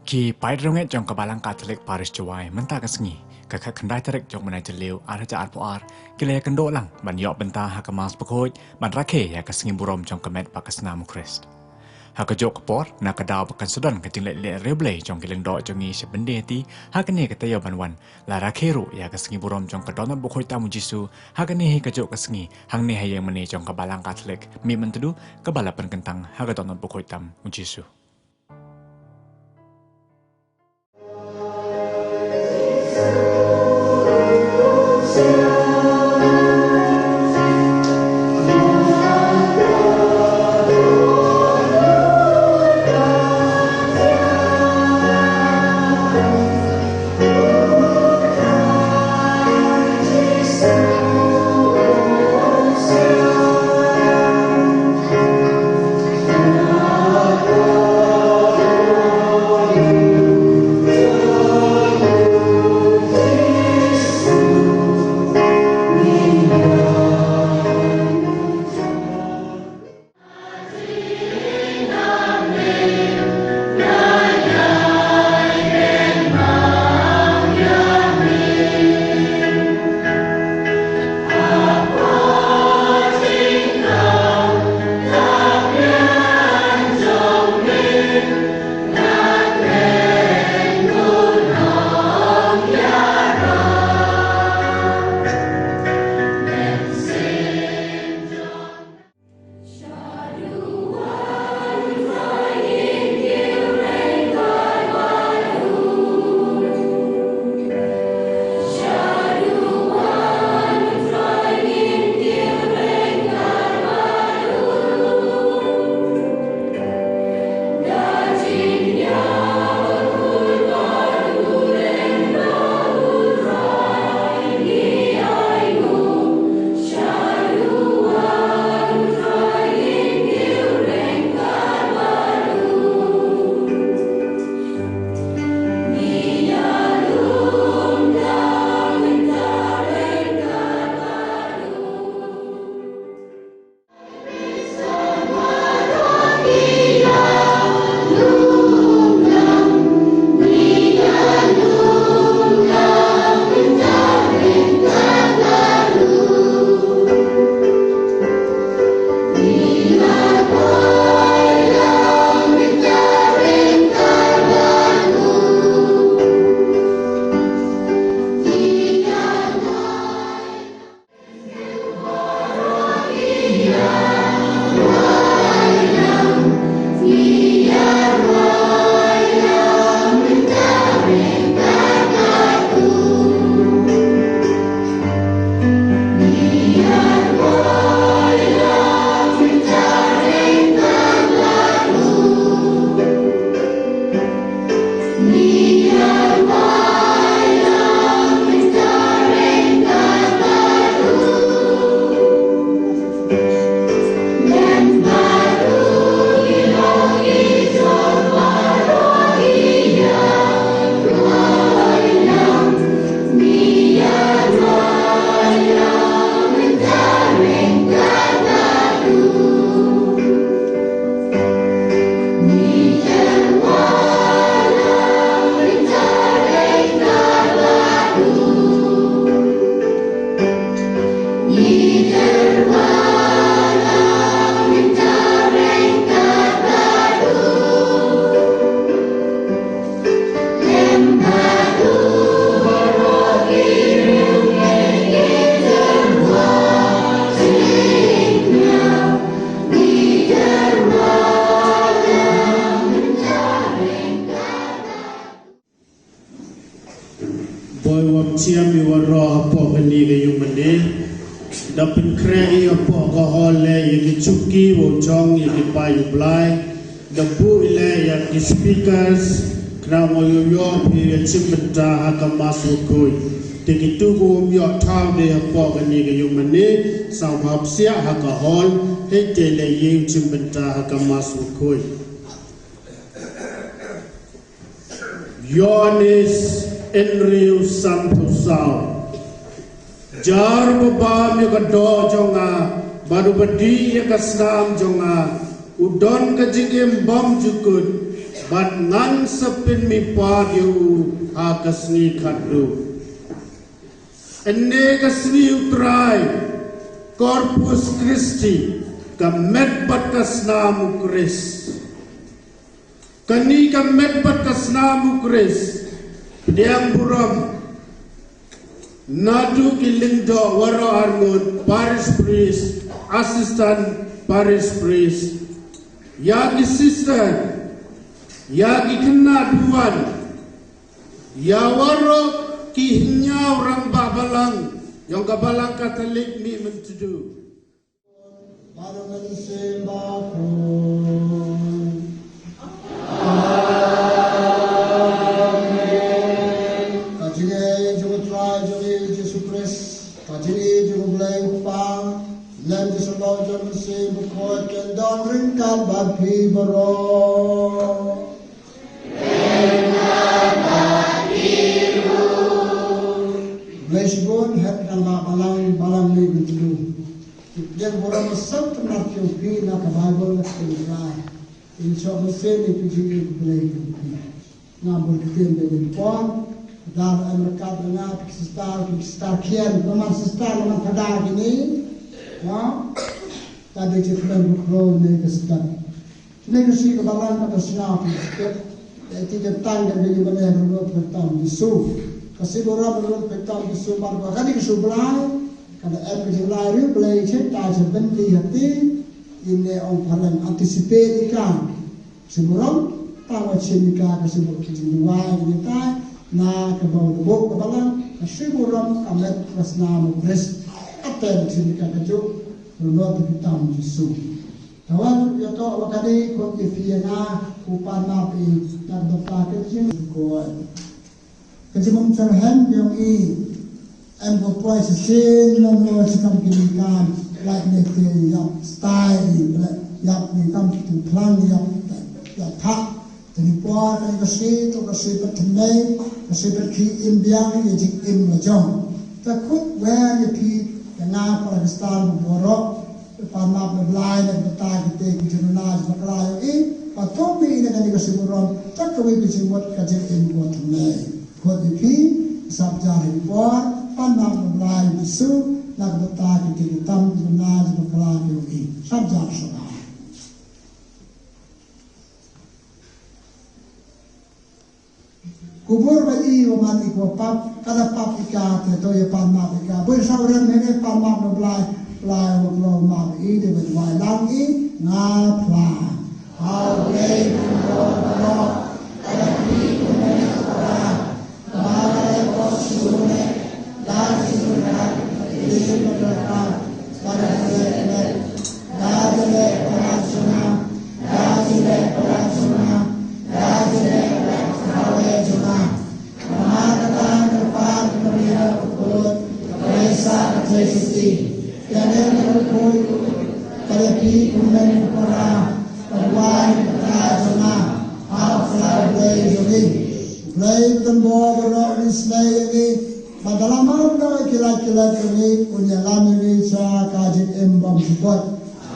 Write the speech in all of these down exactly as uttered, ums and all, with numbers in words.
Ki paid riewngeit jong ka Balang Katholik Parish Jowai mynta ka sngi, ka khatkhyndai tarik jong u bnai Jylliew ar hajar arphew ar, ki la ïakynduh lang ban ïoh bynta ha ka Mass Bakhuid ban rakhe ïa ka sngi burom jong ka met bad ka snam u Khrist. Ha kajuh ka por, na ka daw ba kan sa don ka jingleit leh riewblei jong ki lyngdoh jong ngi sha Byndihati ha kane ka taïew ban wan, la rakhe ruh ïa ka sngi burom jong ka Dohnud Bakhuid tam u Jisu ha kane hi kajuh ka sngi hangne ha ïingmane jong ka Balang Katholik Mihmyntdu, kaba la pynkyntang ha ka Dohnud Bakhuid tam u Jisu. Boi wap chiam i waroh hapoh kani ka yung mane. Da pynkhreh i hapoh ka hall le ïa ki chuki wow jong ïa ki paid u Blai. Da buh i le ïa ki speakers, khnang wow ïoh ïoh phi ïa chimbynta ha ka Mass Bakhuid. Te kitu kiwym ïoh thaw de hapoh kani ka yung mane, sa hap siah ha ka hall, hei te le ïa chimbynta ha ka Mass Bakhuid. Ïoannis hynriew sanphew saw. Jar u ba bam ïa ka doh jong nga, bad u ba dih ïa ka snam jong nga, u don ka jingim bymjukut. Bad ngan sa pynmihpat ïa u ha ka sngi khatduh. Kane ka sngi u Trai, Corpus Christi, ka met bad ka snam u Khrist. Kane ka met bad ka snam u Khrist, pdiang burom naduh ki lyngdoh waroh arngut, parish priest, assistant parish priest, ïa ki sister, ïa ki khynnah duwan, ïa waroh ki hynñiew rangbah balang jong ka Balang Katholik mih myntdu. Ka jingïeit jong u Trai jong ngi Jisu Khrist, ka jingïeit jong u Blei u Kpa, lem jong u Mynsiem Bakhuid, kin don ryngkat bad phi baroh. Blei shibun, hep nang ba balang, balang mih myntdu. Ki pdiang burom, sngewtynnat ïa phi na ka Baibl, na ka Ktien Blei. Ïa ka mynsiem, ïa ka jingïeit Blei ïa phi. Nga bun ktien ba ïa phi. Dar em ryngkat nga, phi sister, phi sister khian, namar sister, namar phadar kine. Ha? Ka dei jingkmen ruh ne ka step. Kane ka sngi ka Balang ka da sngap ïa ka step. Ïa ki, ka tang ka dei ïa ka Balang ruh ka tam Jisu. Ka sngi burom ruh ka tam Jisu, mar ba kane ka sngi Blei. Ka da em ka jinglai ruh Blei, che ta che bynta ïa ti. Ine ong phareng, anticipate ïa ka sngi burom. Tang wa chim ïa ka, ka sngi burom, ka jingduwai, ka jingtai. Na ka bau da bok ka Balang, ka sngi burom, ka met ka snam u Khrist. Ka tem chim ïa ka, ka juk ruh ka tam Jisu. Te wat ïa to wa kane, khot ïa phi ïa nga, u pan map ïa i, na ka bynta ka jingkoit. Ka jingmong syrhem jong i, em ko poi shisien, mong mo shisien ki kam, lait ne te ïap stai, ïap ne kam ki tu phlang, ïap, ïap thak. Te ni por, ka ni ka shi, to ka shi pat thymmei, ka shi pat ki im biang, ïa jingim la jong. Te khot wer ïa phi, ïa nga para Khristan baroh, Pan map na Blei na ka bynta kite ki jingduna jingpakla ïa i, ba to phi ïa kane ka sngi burom, ta kawei ka jingmut ka jingim ko thymmei. Khot ïa phi, sap jar hi por, pan map na Blei Jisu, na ka bynta kite ki tam ki jingduna jingpakla ïa i. Sap jar sha ba. Kubur ba i wa man i kwa pap, ka da pap i ka te to ïa pan map i ka. Bun sa u rem hene pan map na Blei, Blei wa klo map i de wa wai lang i nga phla. Hau Blei ka da phi ku ne ka da. Ba ka da ko su ne, da su ne, da su ne. Blei u don bor baroh, u slei ïa ngi. Bad da la mar noh ïa ki lait ki lait jong ngi, un ïalam ïa ngi sha ka jingim bym jukut.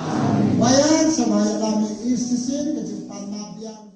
Amen. Wa ïa sa ba ïalam ïa i shisien ka jingpan map biang.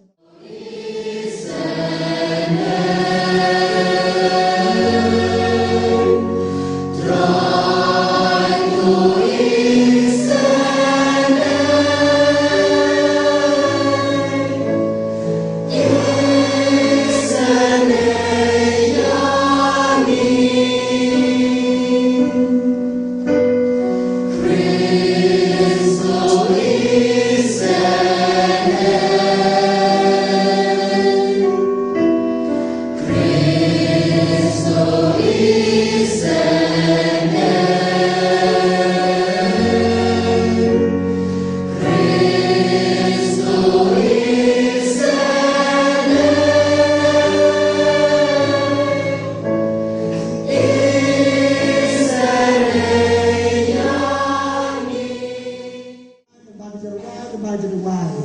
Ba ka jingduwai, ka jingduwai.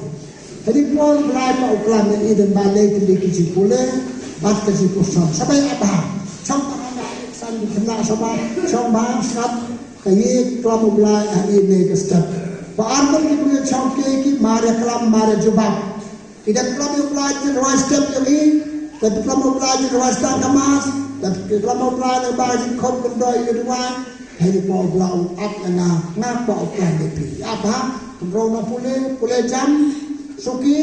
Hynrei por Blei ba u klam ïa i dang ba lei tylli ki jingpule bad ka jingpyrshang. Sa ba ïa ba. Shong ba nga san ki khynnah shong ba, shong ba sngap ka ïa klam u Blei ha ine ka step. Ba ar ki briew shong ki ki mar ïa klam mar ïa jubab. Ki dang klam ïa U Blei ki rwai step ïa ki. Ki dang klam ïa U Blei ki rwai step ka mas. Ki dang klam ïa U Blei na ba ki khop kyndoh ïa ki rwai. Hei, ïa U Blei u ap ïa nga, nga kwah u klam ïa phi. Ap ha, kynroh na pule, pule jam, suki,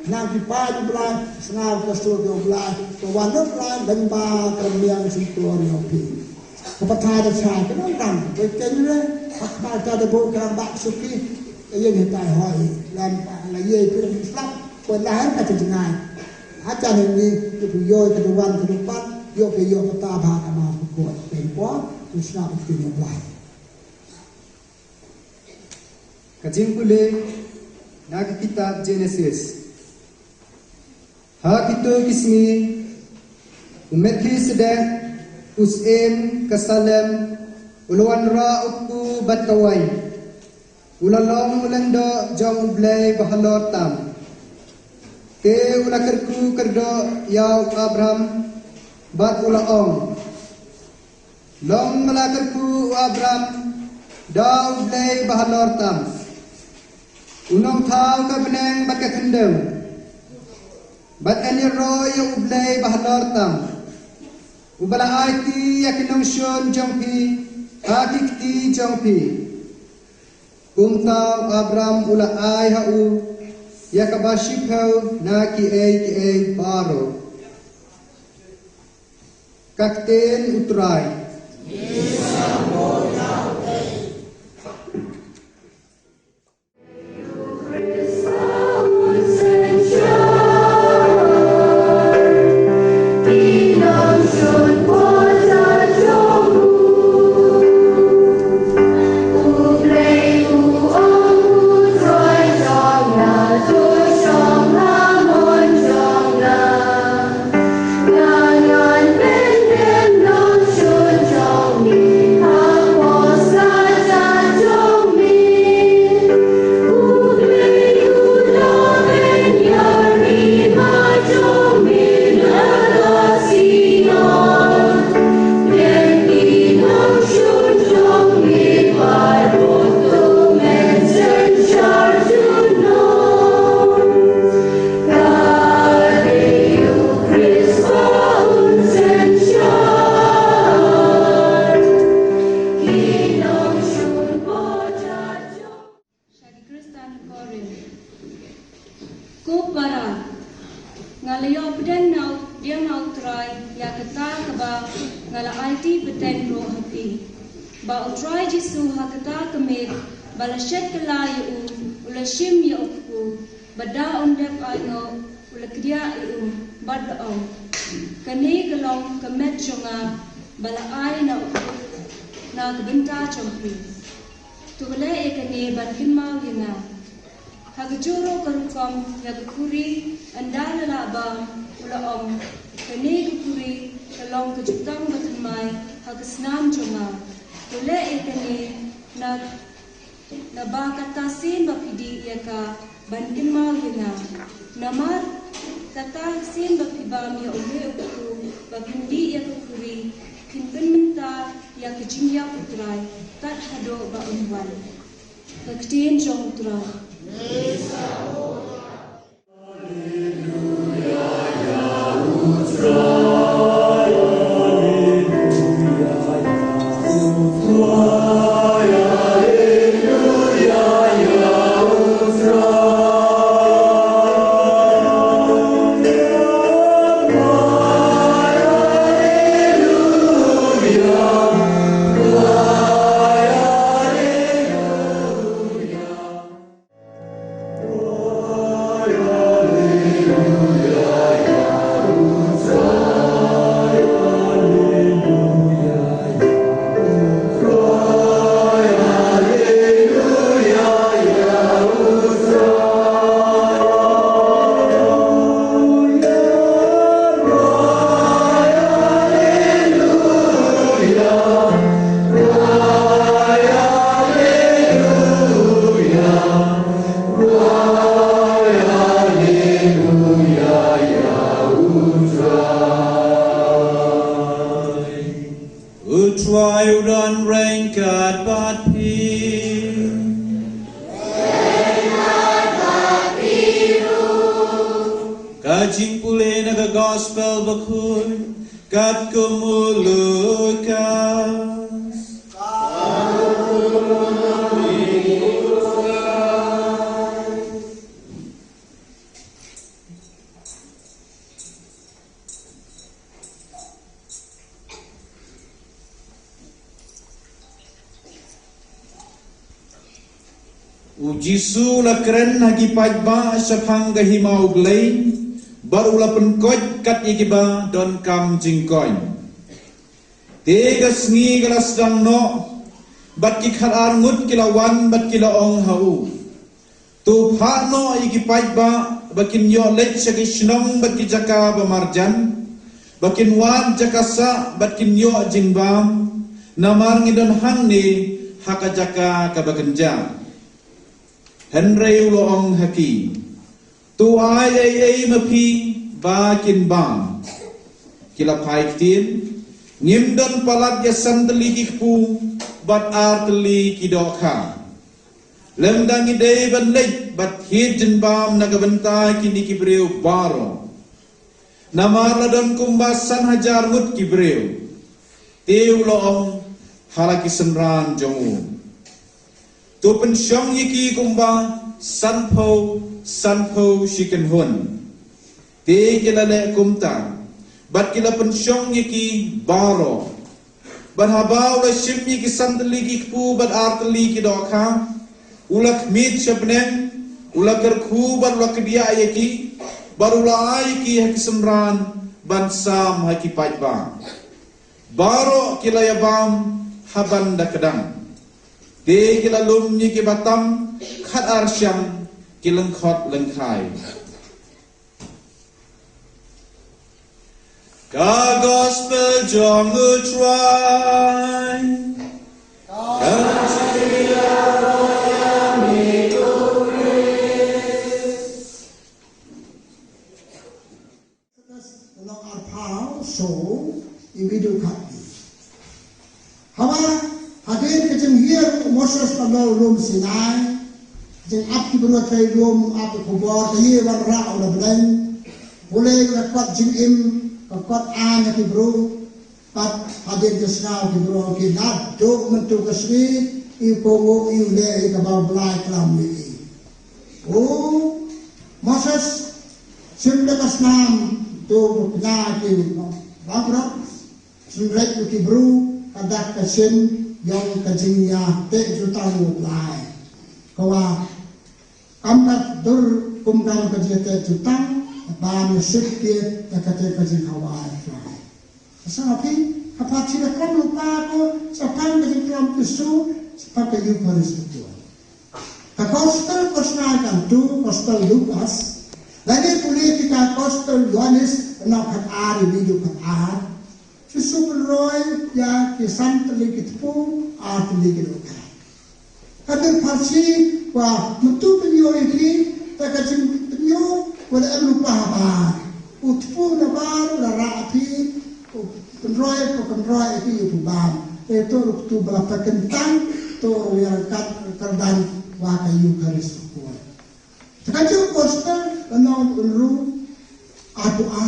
nang ki paid U Blei, sngew ka sur ïa U Blei, ka wan U Blei, dang ba ka miang sumtur ïa phi. Ka pathai da chai, ka nang dang, wei keng re, ha khmat ka da bo ka bak suki, ka ïeng hi tai hoi, lam ba la ïei phi lam slap, ko la her ka jngai. Ha jan ni, ki phi ïoh ka duwan ka dupat, ïoh phi ïoh ka ta ba ka ma phi ko, phi ko, phi snap phi ni blai. Ka jingpule na ka kitab Genesis. Ha kito ki sngi, u Melkisedek, u syiem ka Salem, u la wanrah u kpu bad ka waiñ. U la long u lyngdoh jong U Blei Bahalor tam. Te u la kyrkhu kyrdoh ïa u Abram, bad u la ong, long ba la kyrkhu u Abram da U Blei Bahalor tam, u nongthaw ka bneng bad ka khyndew, bad kan ïaroh ïa U Blei Bahalor tam, uba la aiti ïa ki nongshun jong phi ha ki kti jong phi. Kumta u Abram u la ai ha u ïa kaba shiphew na kiei kiei baroh. Ka ktien U Trai. Sha ki Khristan Korinth. Ko para, nga la ïoh pdiang na u, pdiang na U Trai ïa kata kaba nga la aiti pateng ruh ha phi, ba U Trai Jisu ha kata ka miet ba la shet kylla ïa u, u la shim ïa u kpu, ba da un dep ainguh, u la kdiah ïa u bad la ong, kane ka long ka met jong nga ba la ai na u, na ka bynta jong phi. To leh ïa kane ban kynmaw ïa nga. Ha kajuh ruh ka rukom ïa ka khuri, ynda la lah bam, u la ong, kane ka khuri ka long ka jutang bathymmai ha ka snam jong nga. To leh ïa kane na, naba kata sien ba phi dih ïa ka ban kynmaw ïa nga. Namar kata sien ba phi bam ïa une u kpu, ba phin dih ïa ka khuri, phin pynmynta ïa ka jingïap U Trai tad haduh ba un wan. Ka ktien jong U Trai. Jingpule na ka Gospel Bakhuid katkum u Lukas. U Jisu u la kren ha ki paidbah shaphang ka hima U Blei, bad u la pynkoit kat ïa kiba donkam jingkoit. Te ka sngi ka la sdang noh, bad ki khatar ngut ki la wan bad ki la ong ha u: To phah noh ïa ki paidbah ba kin ïoh leit sha ki shnong bad ki jaka ba marjan, ba kin wad jaka sah bad kin ïoh jingbam, namar ngi don hangne ha ka jaka kaba kynjah. Hynrei u la ong ha ki: To ai ei ei ma phi ba kin bam. Ki la phai ktien: Ngim don palat ïa san tylli ki kpu bad ar tylli ki dohkha. Lymda ngi dei ban leit bad thied jingbam na ka bynta kine ki briew baroh. Namar la don kumba san hajar ngut ki briew. Te u la ong ha la ki synran jong u: To pynshong ïa ki kumba sanphew, sanphew shi kynhun. Te ki la leh kumta, bad ki la pynshong ïa ki baroh. Bad haba u la shim ïa ki san tylli ki kpu bad ar tylli ki dohkha, u la khmih sha bneng, u la kyrkhu bad u la kdiah ïa ki, bad u la ai ïa ki ha ki synran ban sam ha ki paidbah. Baroh ki la ïabam ha ban da kdang. Te ki la lum ïa kiba tam khatar sha ki lyngkhot lyngkhai. Ka Gospel jong U Trai. Ka Long arphaw, so, i video khat. Haba hadien ka jinghiar u Moses na lum Sinai, jingap ki briew, ka lum ap ka khubor, ka ïing wanrah u la bneng, pule ka kot jingim, ka kot aiñ ha ki briew, bad hadien ka sngew ki briew ki naduh mynta ka sngi, i kohnguh i u leh ïa kaba U Blai klam ïa i. O Moses, shim da ka snam, to pynïaid ki bankrupt, shim rai ïa ki briew, ka dak ka shin, ïa ka jingïateh jutang U Blai. Ka wad, kam da dur kum kam ka jingïateh jutang, ban ïa sip ki, ïa kata ka jingkhawai. Sa phi, ka pha chi da klam lypa ko, shaphang ka jingklam Jisu, shaphang ka Eucharist ko. Ka Gospel Gospel kan tu, Gospel Lukas. Lane pule ïa ka Gospel Yohanes, na khat ar, i video khat ar. Jisu pynroi ïa ki san tylli ki tpu, ar tylli ki dohkha. Ka dei pharshi, wa mynta pynïoh ïa ki, te ka jingpynïoh, wa la em lypa habar. U tpu nabar, u la rah ïa ki, u pynroi, u pynroi ïa ki, u pynbam. Te to ruh tu ba la pynkyntang, to ruh ïa ka kyrdan, wa ka Eucharist. Te ka jong Gospel, la nong ynru, atu a,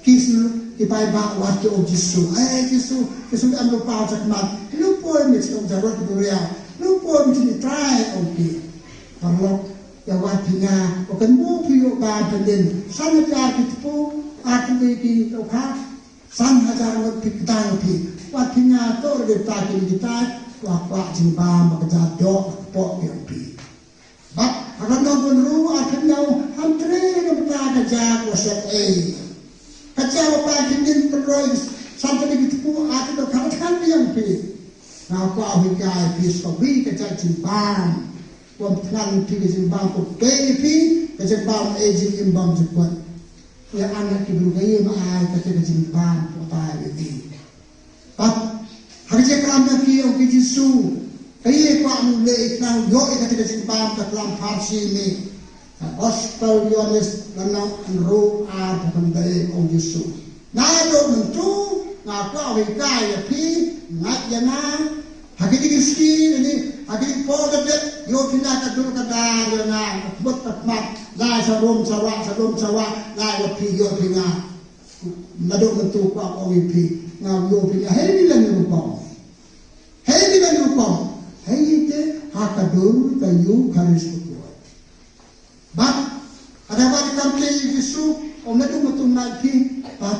ki shu, ki paidbah wat ki ong Jisu. Ai Jisu, Jisu em lypa, u shakmat. Lupoi mi shu ong jarot buriaw. Lupoi mi shu trai ong ki. Paralok, ïa wat phi nga, o kan mo phi ïoh ba pyndin. San hajar ki tpu, ar tylli ki dohkha. San hajar ngut phi kdang phi. Wat phi nga to re ta ki kita, wa kwah jingbam, ba ka jadok, pok ïa phi. Bad ha ka nong ynru, ar phew hynñiew, hynrei na bynta ka jaka u set ei. Ka jaka ba phi kin pynroi san tylli ki tpu, ar phew hynñiew, khan khan biang phi. Nga kwah u hikai phi sha ka wi ka jaka jingbam. Wan thngan phi ka jingbam, ko pei phi ka jingbam, ei jingim bymjukut. Ïa anak ki briew ka ïa ma ai ka jingbam, ko tai ïa phi. Bad ha ka jingklam na ki ong ki Jisu, ka ïa kwah u leh i khnang ïoh ïa kata ka jingbam, ka klam pharshi ne. Ka Gospel Yohanes lynnong ynru ar, ka kynta ong Jisu: Naduh mynta nga kwah u hikai ïa phi, ngait ïa nga, Ha kine ki sngi, ha kine ki por ka dep, ïoh phi na ka dur ka dar ïa nga, ka khmut ka khmat, lai sa rum sa wah, sa rum sa wah, lai wat phi ïoh phi nga. Naduh mynta kwah ong ïa phi, nga ïoh phi nga, hei ni lem ïa u pom. Hei ni lem ïa u pom. Hei te, ha ka dur ka ïoh ka ris ka kuai. Bad, haba ka kam ïa Jisu, ong naduh mynta nga ïoh phi, bad,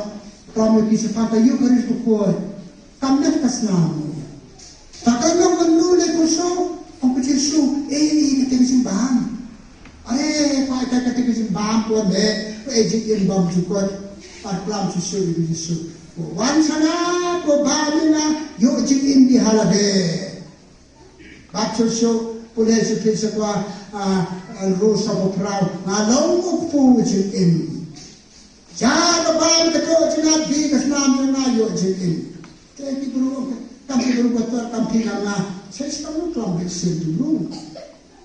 kam ïoh phi sa pha ka ïoh ka ris ka kuai. Kam dep ka snam. Sa ka long mynnu ne kuso, ong ka Jisu, eh, eh, kata ka jingbam. Are, pa, ita kata ka jingbam ko ne, eh, jingim bam jukut, pat klam Jisu, Jisu. Ko wan sana, ko bam ina, ïoh jingim di halade. Bad Jisu, pule Jisu Khrist sa kwa, ah, ah, ru sa ko prau, nga long u kpu jingim. Ja ka bam ka to jingim di ka snam ïa nga ïoh jingim. Te ki bru, kam ki bru ba to kam phi nga nga. Sa sa kam klam ki sim tu bru.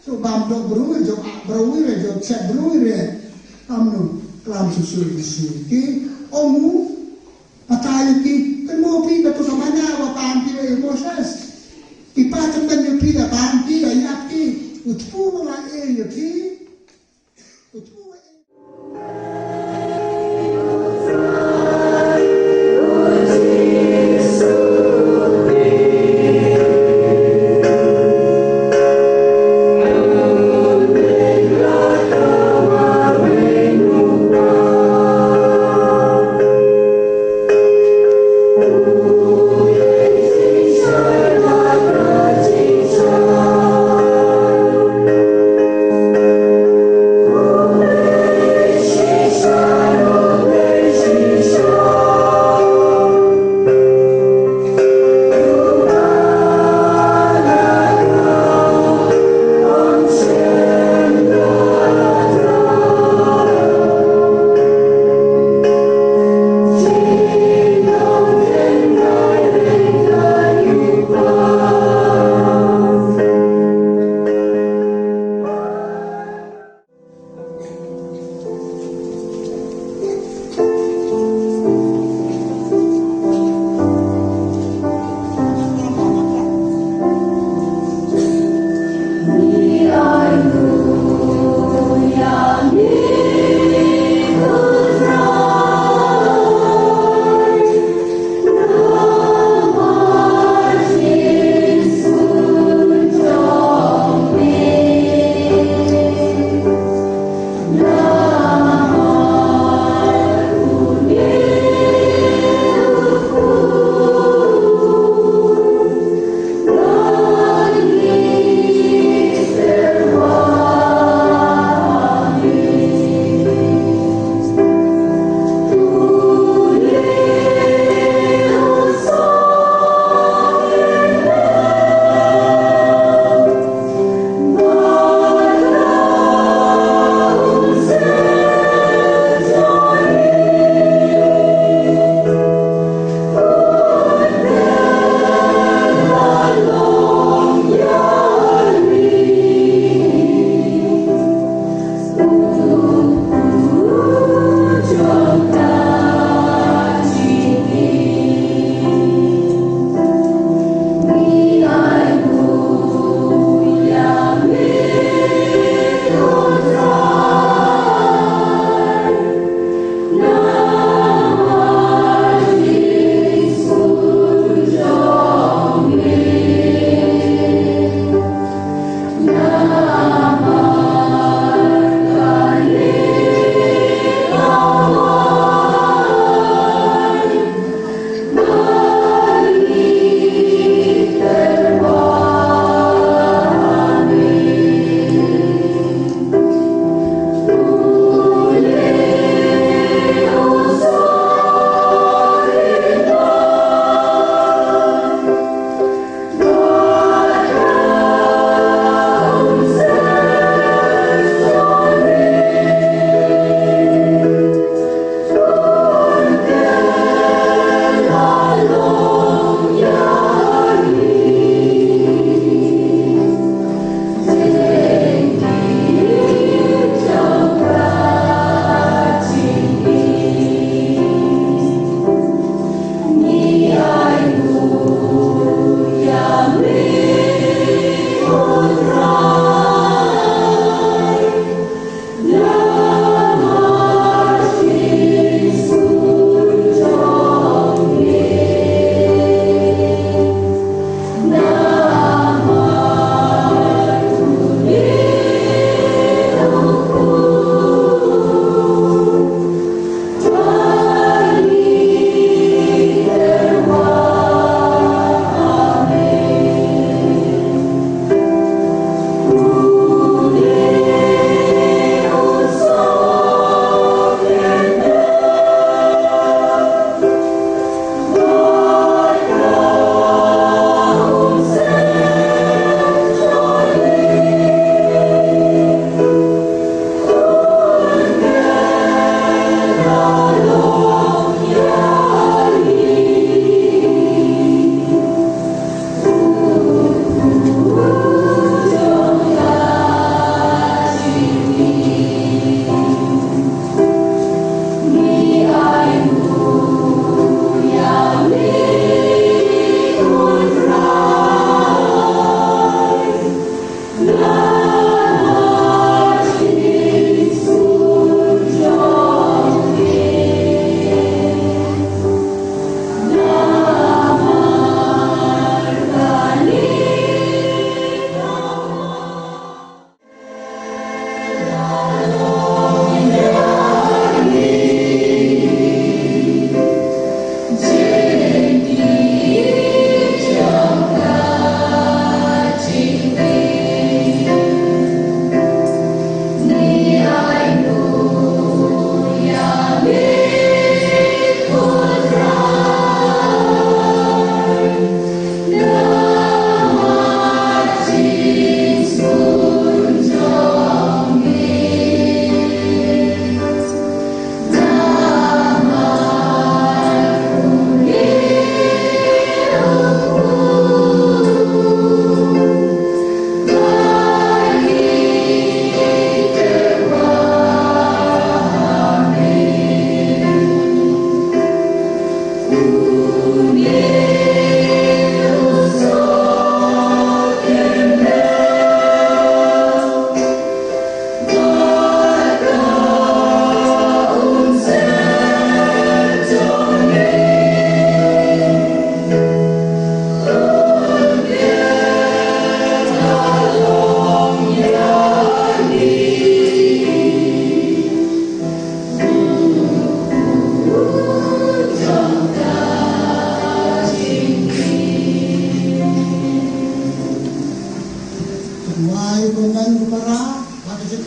So bam to bru, jo a bru re, jo chet bru re. Kam nu klam su su su ki. Omu, patai ki, kan mo phi ka to ka mana ba bam phi ba Moses. Ki pa kan ban ïa phi ba bam phi ba ïap ki. Utpu ba la e ïa phi. Utpu ba e.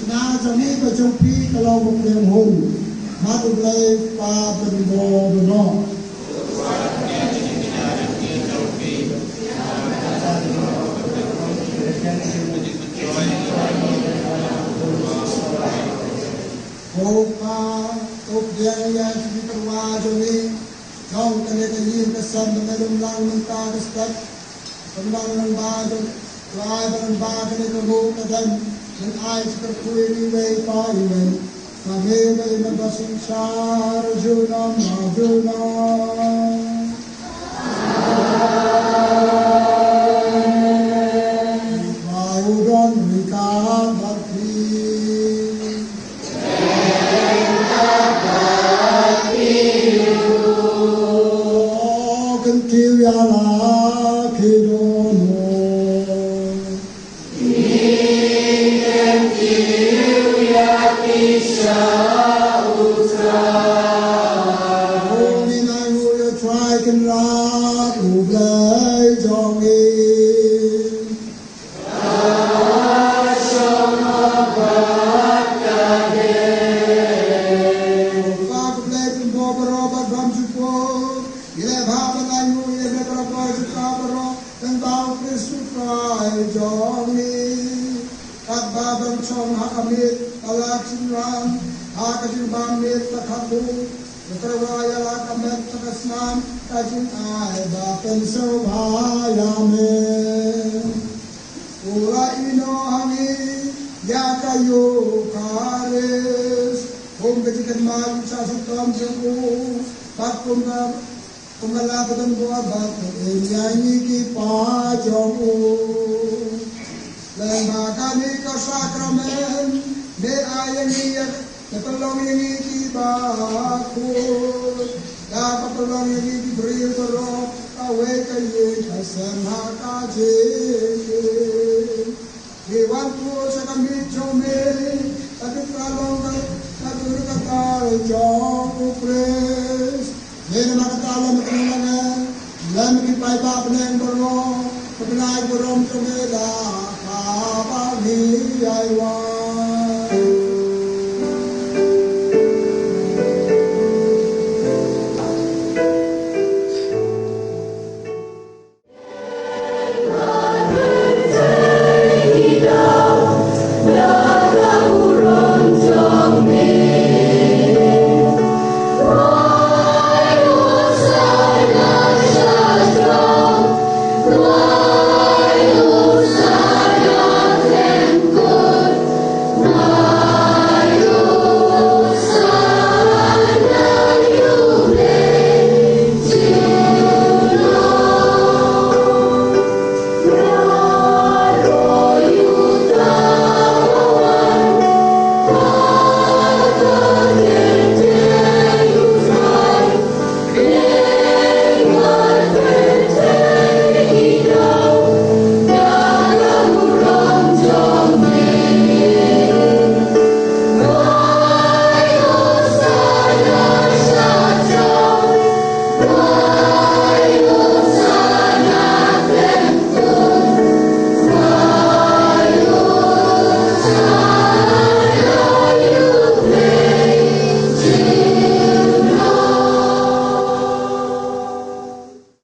Na jong ngi bad jong phi ka long ba pdiang hun. Mat U Blei Kpa Baroh. Ko Kpa, to pdiang ïa ki tyrwa jong ngi jong kane ka ïing ka sem ba me lum lang mynta ka step. Pynban lyngba jong, to ai ba lyngba kane ka ruh ka dem, men ai ka kyrkhu ïa ngi iwei pa iwei. Ba me ba ïa me ba synshar junom la junom. Ba u don ryngkat bad phi. Kyntiew ïa la ki dohnud. Kyntiew ïa ki sha U Trai. Ngi ainguh ïa U Trai Kynrad U Blei jong ngi. Kpa U Blei Trai baroh, bad bymjukut, ngi leh bha ban ainguh ïa me baroh, baroh jong ka baroh, lyngba U Khrist U Trai jong ngi. Katba u don shong ha ka miet ka la shynrang, ha ka jingbam miet ka khatduh, u tyrwa ïa la ka met ka snam, ka jingai ba pynsngewbha ïa me. U la ïehnoh ha ngi ïa ka Eukharist kum ka jingkynmaw ïa ka shitom jong u, bad kum ka, kum ka la ka don bor bad ka im ïa ngi ki paid jong u. Lyngba kane ka sakramen, me ai ïa ngi ïa Ka pynlong ïa ngi ki bakhuid, ka pynlong ïa ngi ki briew baroh, kawei ka ïing ka sem ha ka jingim. Ngi wan khuid sha ka miet jong me, ka dei ka long ka, ka dei ka ktar jong u Khrist. Namar kata lem ki nongïalam, lem ki paidbah bneng baroh, ka bnai burom jong me da kaba ngi ïai wan.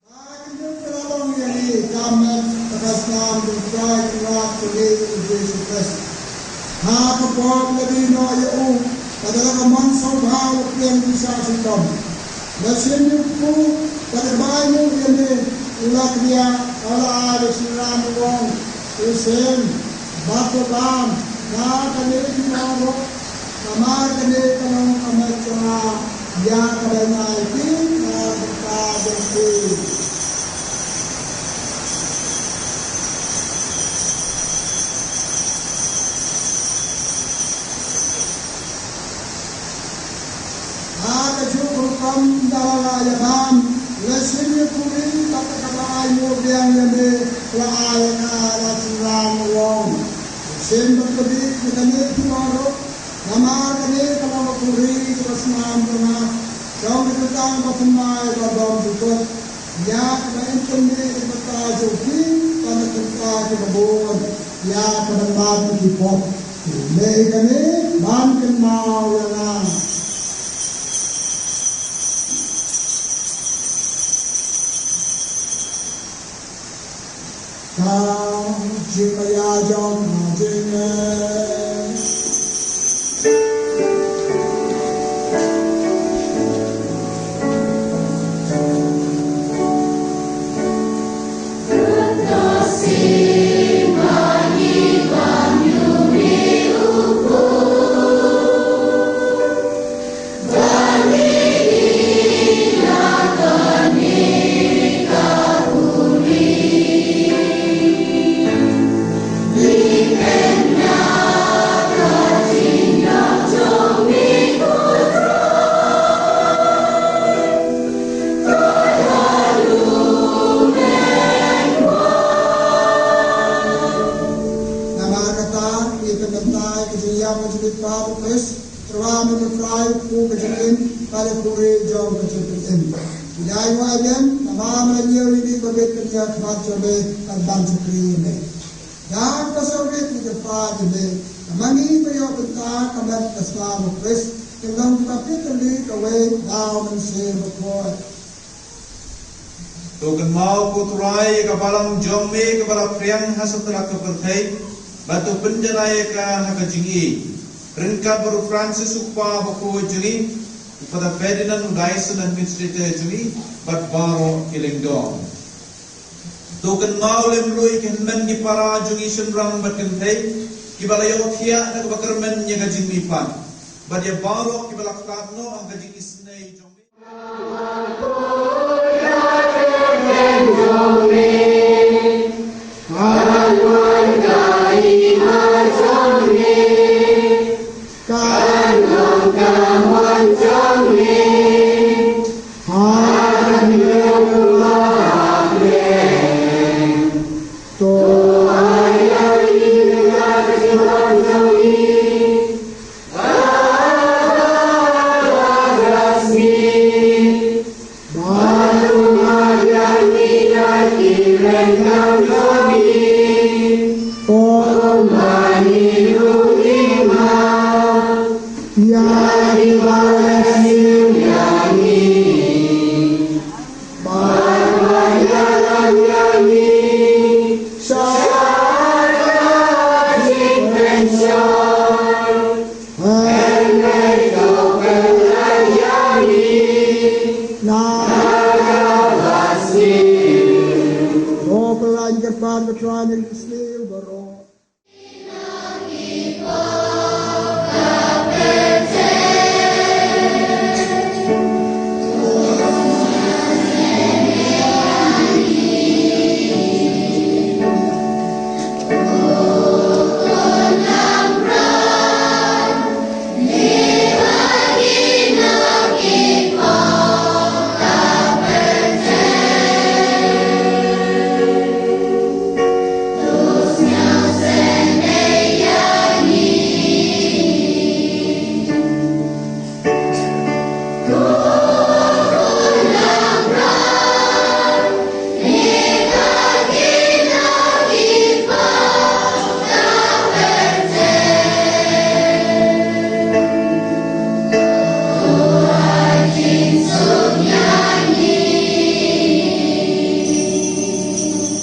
Ka kynduh ka la long ïa ngi ka met ka snam jong U Trai Kynrad jong ngi U Jisu Khrist. Ha ka por la die noh ïa u, ka dei la ka mon sngewbha u pdiang pisa shitom. La shim ïa u kpu, ka dei ba ïa u ïa me, u la kñia, u la ai da u shynrang u ong, u Sem, bad u bam, na kane ki long ruh, namar kane ka long ka met jong nga, ïa kaba ngi ai ïa phi, na ka bynta jong phi. Ha kajuh ka rukom da la ïa bam, la shim ïa u khuri, bad da kaba ai nguh biang ïa me, la ai ïa ka da u shynrang u ong. Shim bad ka bit ïa kane phi ong ruh, namar kane ka long ka khuri kaba snam jong nga, jong ka kyrteng ba thymmai ba bymjukut, ïa kaba in pynmih ïa ka bynta jong phi, bad na ka bynta kiba bun, ïa kaba mad ïa ki pop. Lei kane ban kynmaw ïa nga. Ka jingmaïa jong ka jingeh. Namar kata, ïa ka bynta ka jingïap ka jingïap u Khrist, Trai, men u Trai u kpu ka jingim, bad u kpu ri jong ka jingpynim. Ïa u Abraham, namar men ïa u ri ba bit kynja khmat jong me, bad ban shakri ïa me. Ïa ka sawrit ïa ka pa jong me, namar ngi ba ïoh bynta ka met ka snam u Khrist, ka long kaba phi tylli kawei, daw mynsiem bakhuid. To kynmaw ko Trai ïa ka balang jong me kaba la phriang ha satlak ka pyrthei, bad to pynjanai ïa ka ha ka jingïeit. Ryngkat bad u Francis u kpa bakhuid jong ngi, u Father Ferdinand u diocesan administrator jong ngi, bad baroh ki lyngdoh. To kynmaw lem ruh ïa ki hynmen ki para jong ngi shynrang bad kynthei, kiba la ïohthiah da kaba kyrmen ïa ka jingmihpat. Bad ïa baroh kiba la ktah noh ha ka jingisynei jong me.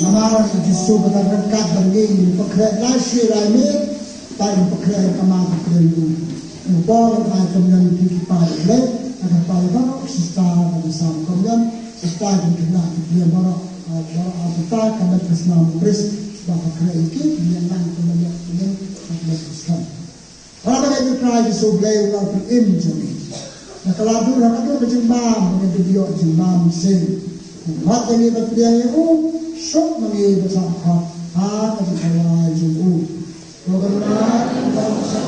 Namar ka Jisu ba ka ryngkat bad ngi, ngi pynkhreh la shi lai miet, ba ngi pynkhreh ka ma ka kren u. Ngi bor ka ai kumne ki ki pa ki leh, ka ka pa baroh, sista ka ki sam kumne, sista ki khynnah ki khynnah baroh, ah, baroh, ah, sista ka met ka snam Khrist, ba ka kren ki, ngi nang kumne, kumne, ka met ka snam. Ora ba ka Trai Jisu Blei u ka phi im jong ngi. Na ka la dur ha ka dur ka jingbam, ba ngi dei ïoh jingbam sing. Mat ngi ba pdiang ïa u, suk ma ngi ba sah khot, ha ka jingkhawai jong u. Ko Kynrad, ba sah